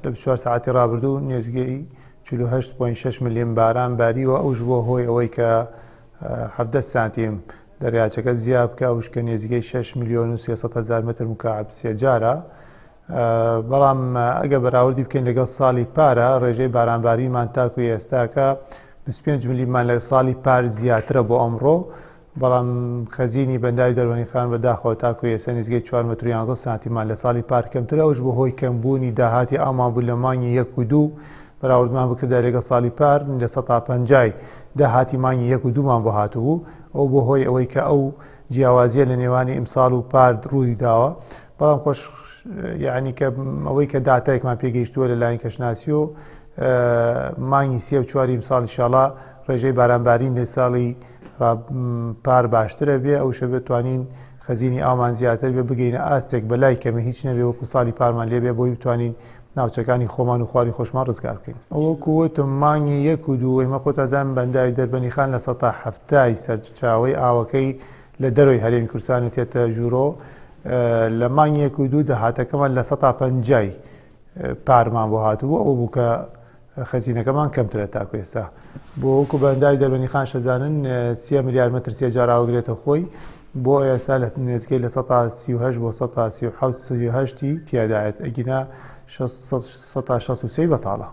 لە 24 ساعەتی ڕابردوو نێزگەی 48.6 ملم باران باریوە، ئەوش بووە هۆی ئەوەی کە 17 سانتیم دەریاچەکە زیا بکە، ئەوش کە نێزیکەی 6 ملیۆن و 300 هەزار متر مکعب سێجارە. بەڵام ئەگە بەراوردی بکەین لەگەڵ ساڵی پارە، ڕێژەی بارانبارینمان تاکو ئێستاکە 25 ملیمان لە ساڵی پار زیاترە بۆ ئەمڕۆ، بەڵام خەزینی بەنداوی دەربەندیخان بەداخەوە تاکو ئێستا نزیکەی 4 مەتر و 11 سانتیمان لە ساڵی پار کەمترە، ئەوش بەهۆی کەمبوونی داهاتی ئاومان بوو لە مانگی یەک و دوو. بەراوردمان بکردای لەگەڵ ساڵی پار 50% داهاتی مانگی یەک و دوومان بۆ هاتبوو، ئەو بۆ هۆی ئەوەی کە ئەو جیاوازیە لە نێوانی ئیمساڵ و پار ڕووی داوە. بەڵام خۆش یعنی کە ئەوەی کە داتایەکمان پێگەیشتووە لە لایەن کەشناسی و مانگی سێ و چواری ئیمساڵ ئینشاڵا ڕێژەی بارانبارین لە ساڵی پار باشترە بێ، ئەو شە بتوانین خەزینی ئاومان زیاتر بێ، بگەینە ئاستێک بە لای کەمە هیچ نەبێ وەکو ساڵی پارمان لێبێ، بۆی بتوانین ناوچەکانی خۆمان و خواری خۆشمان ڕزگار بکەین. وەکو وتم مانگی یەک و دوو ئێمە خۆتازان بەنداوی دەربەندیخان 70% سەرچاوەی ئاوەکەی لە دەرەوەی هەرێمی کوردستانی تێتە ژوورۆ. لە مانگی یەک و دوو داهاتەکەمان 50% پارمان بۆ هاتبوو، ئەوە بوو کە خەزینەکەمان کەمترە تاکو ئێستا. بۆ وەکو بەنداوی دەربەندیخان شەزانن 3 ملیار مەتر سێ جار ئاوگرێتە خۆی، بۆ ئێستا لە نزیکەی 38% بۆ 37% 38 تیادایەت، ئەگینا 63% بەتاڵە.